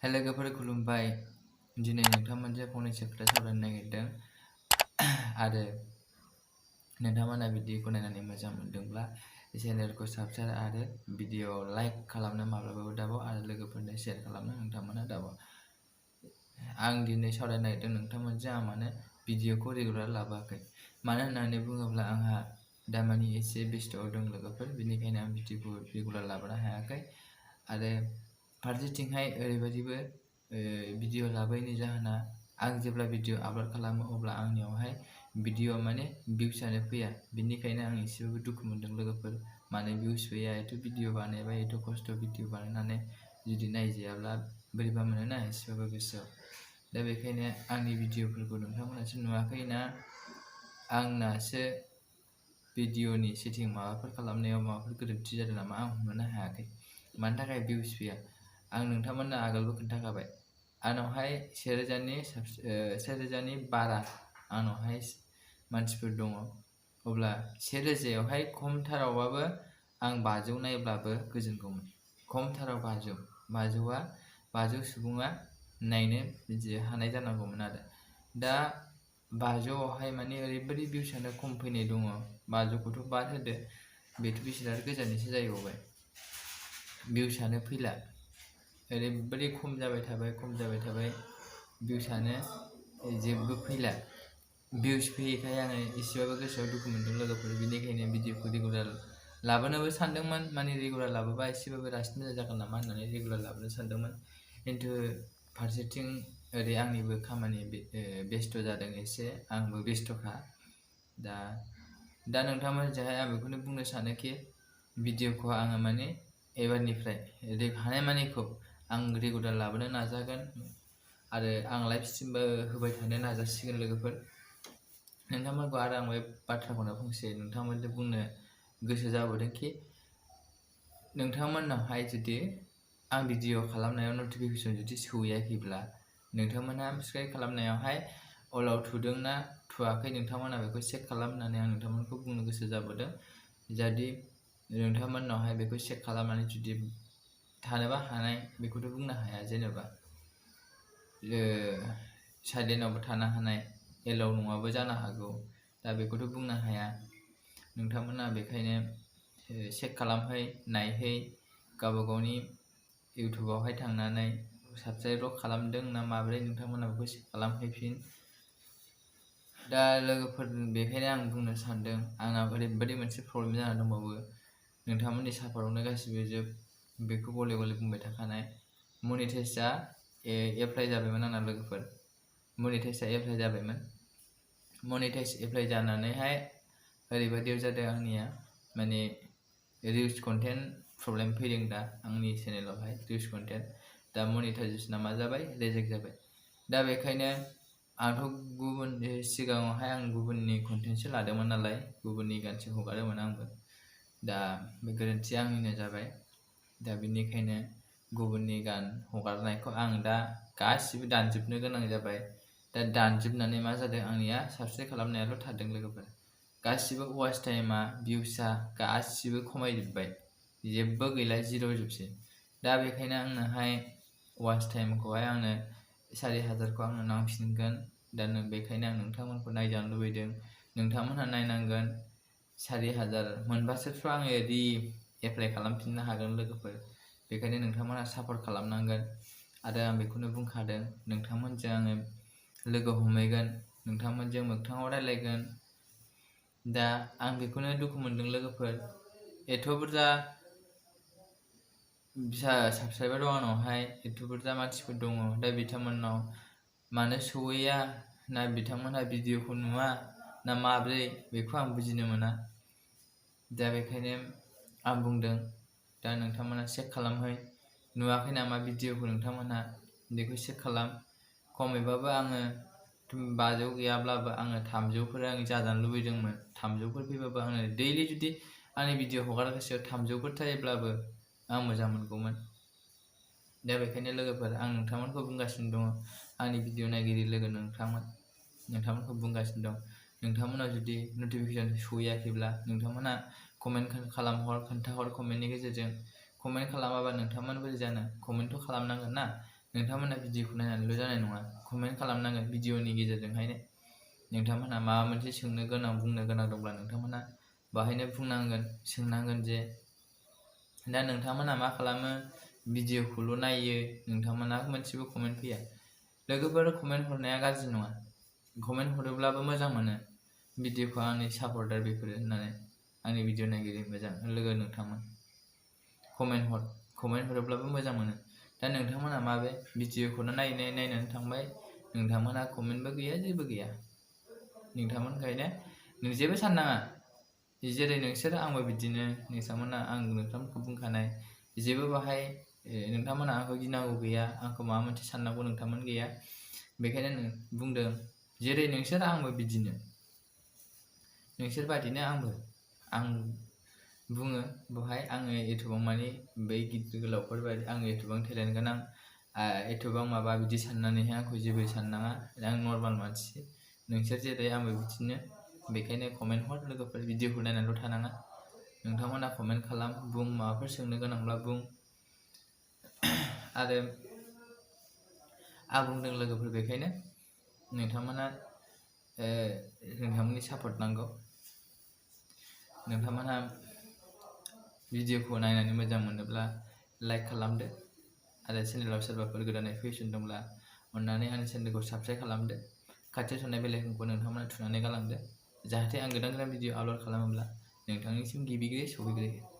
लोगोफोर खुलुमबाय। दिनै नोंथांमोनजों फंनैसो खोथा सावरायनो नागिरदों आरो नोंथांमोना भिडिअखौ नायनानै मोजां मोनदोंब्ला चेनेलखौ साबस्क्राइब आरो भिडिअ लाइक खालामनो माब्लाबाबो दाबाव आरो लोगोफोरनो शेयार खालामनो नोंथांमोना दाबाव। आं दिनै सावरायनो नागिरदों नोंथांमोनजों आं मानो भिडिअखौ रेगुलार लाबोआखै। मानो होननानै बुङोब्ला आंहा दामानि एसे बेस्थ'आव दं लोगोफोर, बेनिखायनो आं भिडिअखौ रेगुलार लाबोनो हायाखै। आरो फारसेथिंहाय ओरैबायदिबो भिडिअ लाबोयैनि जाहोना आं जेब्ला भिडिअ आपल'ड खालामो अब्ला आंनियावहाय भिडिअ माने भिउसआनो फैया। बेनिखायनो आं एसेबाबो दुखु मोनदों लोगोफोर। मानो भिउस फैया, एथ' भिडिअ बानायबाय, एथ' खस्थ' भिडिअ बानायनानै जुदि नायजायाब्ला बोरैबा मोनोना एसेबाबो गोसोआव। दा बेखायनो आंनि भिडिअफोरखौ नोंथांमोनासो नुवाखै ना आंनासो भिडिअनि सेटिं माबाफोर खालामनायाव माबाफोर गोरोन्थि जादों नामा आं हमनो हायाखै। मानि थाखाय भिउस फैया आं नोंथांमोननो आगोलबो खोन्थाखाबाय। आंनावहाय 1000नि बारा आंनावहाय मानसिफोर दङ। अब्ला 1000आवहाय खमथारावबाबो आं 500 नायब्लाबो गोजोनगौमोन। खमथाराव 500 सुबुङा नायनो बिदि हानाय जानांगौमोन आरो। दा 500आवहाय माने ओरैबायदि भिउसआनो खम फैनाय दङ। 500खौथ' बाद होदो, बेथ' बेसेबां गोजाननिसो जाहैबावबाय। भिउसआनो फैला, ओरैबायदि खम जाबाय थाबाय भिउसआनो जेबो फैला। भिउस फैयैखाय आङो एसेबाबो गोसोआव दुखु मोनदों लोगोफोर। बेनिखायनो भिडिअखौ रेगुलार लाबोनोबो सानदोंमोन, माने रेगुलार लाबोबा एसेबाबो रासिन मोजां जागोन नामा होननानै रेगुलार लाबोनो सानदोंमोन। खिन्थु फारसेथिं ओरै आंनिबो खामानि बेस्थ' जादों एसे, आंबो बेस्थ'खा। दा नोंथांमोनजोंहाय आं बेखौनो बुंनो सानोखि भिडिअखौ आङो माने एबारनिफ्राय हानायमानिखौ आं रेगुलार लाबोनो नाजागोन आरो आं लाइभ स्ट्रिमबो होबाय थानो नाजासिगोन लोगोफोर। नोंथांमोनखौ आरो आं बे बाथ्राखौनो फंसे नोंथांमोनजों बुंनो गोसो जाबोदोंखि नोंथांमोननावहाय जुदि आं भिडिअ खालामनायाव नटिफिकेसन जुदि सहैयाखैब्ला नोंथांमोनहा साबस्क्राइब खालामनायावहाय अलाव थुदोंना थुवाखै नोंथांमोना बेखौ चेक खालाम होननानै आं नोंथांमोनखौ बुंनो गोसो जाबोदों। जुदि नोंथांमोननावहाय बेखौ चेक खालामनानै जुदि थानोबा हानाय, बेखौथ' बुंनो हाया जेनेबा साइलेन्टआवबो थानो हानाय, एलाव नङाबो जानो हागौ। दा बेखौथ' बुंनो हाया। नोंथांमोना बेखायनो चेक खालामहै, नायहै, गावबा गावनि इउटुबावहाय थांनानै साबस्क्राइब खालामदों ना माब्रै नोंथांमोना बेखौ चेक खालामहैफिन। दा लोगोफोर बेखायनो आं बुंनो सानदों, आंनाव ओरैबायदि मोनसे प्रब्लेम जाना दंबावो। नोंथांमोननि सापर्टआवनो गासिबो जोब, बेखौ गले गले बुंबाय थाखानाय। मनिटाइजआ एप्लाइ जाबायमोन आंना लोगोफोर, मनिटाइजआ एप्लाइ जाबायमोन। मनिटाइज एप्लाइ जानानैहाय ओरैबायदियाव जादों आंनिया, माने रिल्स कन्टेन्ट प्रब्लेम फैदों दा आंनि चेनेलावहाय रिल्स कन्टेन्ट। दा मनिटाइजेसना मा जाबाय, रिजेक्ट जाबाय। दा बेखायनो आंथ' सिगाङावहाय आं गुबुननि कन्टेन्टसो लादोंमोन नालाय, गुबुननि गानसो हगारोमोन आंबो। दा बे गोरोन्थिया आंनिनो जाबाय। दा बेनिखायनो गुबुननि गान हगारनायखौ आं दा गासिबो दानजोबनो गोनां जाबाय। दा दानजोबनानै मा जादों, आंनिया साबस्क्राइब खालामनायाल' थादों लोगोफोर। गासिबो वाच टाइमा, भिउसआ गासिबो खमायजोब्बाय, जेबो गैला, जिर' जोबसै। दा बेखायनो आंनोहाय वाच टाइमखौहाय आंनो 4000खौ आंनो नांफिनगोन। दा बेखायनो आं नोंथांमोनखौ नायजानो लुबैदों, नोंथांमोनहा नायनांगोन। 4000 मोनबासोथ' आङो एप्लाइ खालामफिननो हागोन लोगोफोर। बेखायनो नोंथांमोनहा सापर्ट खालामनांगोन। आरो आं बेखौनो बुंखादों, नोंथांमोनजों आङो लोगो हमहैगोन, नोंथांमोनजों मोगथाङाव रायज्लायगोन। दा आं बेखौनो दुखु मोनदों लोगोफोर। एथ' बुरजा साबस्क्राइबार दं आंनावहाय, एथ' बुरजा मानसिफोर दङ। दा बिथांमोननाव मानो सहैया, ना बिथांमोनहा भिडिअखौ नुवा ना माब्रै, बेखौ आं बुजिनो मोना। दा बेखायनो आं बुंदों, दा नोंथांमोना चेक खालामहै, नुवाखै नामा भिडिअखौ नोंथांमोनहा, बेखौ चेक खालाम। खमैबाबो आङो 500 गैयाब्लाबो आङो 300फोर आं जाजानो लुबैदोंमोन। 300फोर फैबाबो आङो दैलि जुदि आंनि भिडिअ हगारगासेयाव 300फोर थायोब्लाबो आं मोजां मोनगौमोन। दा बेखायनो लोगोफोर आं नोंथांमोनखौ बुंगासिनो दङ, आंनि भिडिअ नायगिरि लोगो नोंथांमोनखौ बुंगासिनो दं। नोंथांमोना जुदि नटिफिकेसन सहैयाखैब्ला नोंथांमोना कमेन्ट खोन्थाहर कमेन्टनि गेजेरजों। कमेन्ट खालामाबा नोंथांमोन बोरै जानो, कमेन्टथ' खालामनांगोन ना। नोंथांमोना भिडिअखौ नायनानैल' जानाय नङा, कमेन्ट खालामनांगोन भिडिअनि गेजेरजोंहायनो। नोंथांमोनहा माबा मोनसे सोंनो गोनां बुंनो गोनां दंब्ला नोंथांमोना बाहायनो बुंनांगोन, सोंनांगोन जे दा नोंथांमोना मा खालामो, भिडिअखौल' नायो, नोंथांमोना मोनसेबो कमेन्ट फैया। लोगोफोर कमेन्ट हरनाया गाज्रि नङा, कमेन्ट हरोब्लाबो मोजां मोनो। भिडिअखौ आंनि सापर्टार बेफोरो होननानै आंनि भिडिअ नायगिरि मोजां लोगो नोंथांमोन कमेन्ट हरोब्लाबो मोजां मोनो। दा नोंथांमोना माबे भिडिअखौनो नायनानै थांबाय, नोंथांमोना कमेन्टबो गैया जेबो गैया। नोंथांमोनखायनो नों जेबो साननाङा, जेरै नोंसोर आंबो बिदिनो, नोंथांमोना आं नोंथांमोनखौ बुंखानाय जेबो बाहाय नोंथांमोना आंखौ गिनांगौ गैया, आंखौ माबा मोनसे साननांगौ नोंथांमोन गैया। बेखायनो बुंदों जेरै नोंसोर आंबो बिदिनो, नोंसोर बादिनो आं बुङो बेवहाय आङो एथबां माने बै गिदिर गोलावफोर बायदि आङो एथबां टेलेन्ट गोनां, एथबां माबा बिदि साननानैहाय आंखौ जेबो साननाङा, आं नर्माल मानसि, नोंसोर जेरै आंबो बिदिनो। बेखायनो कमेन्ट हर लोगोफोर, भिडिअखौ नायनानैल' थानाङा। नोंथांमोना कमेन्ट खालाम, बुं, माबाफोर सोंनो गोनांब्ला बुं। आरो आं बुंदों लोगोफोर, बेखायनो नोंथांमोना नोंथांमोननि सापर्ट नांगौ। नोंथांमोनहा भिडिअखौ नायनानै मोजां मोनोब्ला लाइक खालामदो, आरो चेनेलाव सोरबाफोर गोदानै फैफिनदोंब्ला अन्नानै आंनि चेनेलखौ साबस्क्राइब खालामदो। खाथियाव थानाय बेल आइकनखौ नोंथांमोना थुनानै गालांदो, जाहाथे आं गोदान भिडिअ आपल'ड खालामोब्ला नोंथांनिसिम गिबियै सौहैग्रोयो।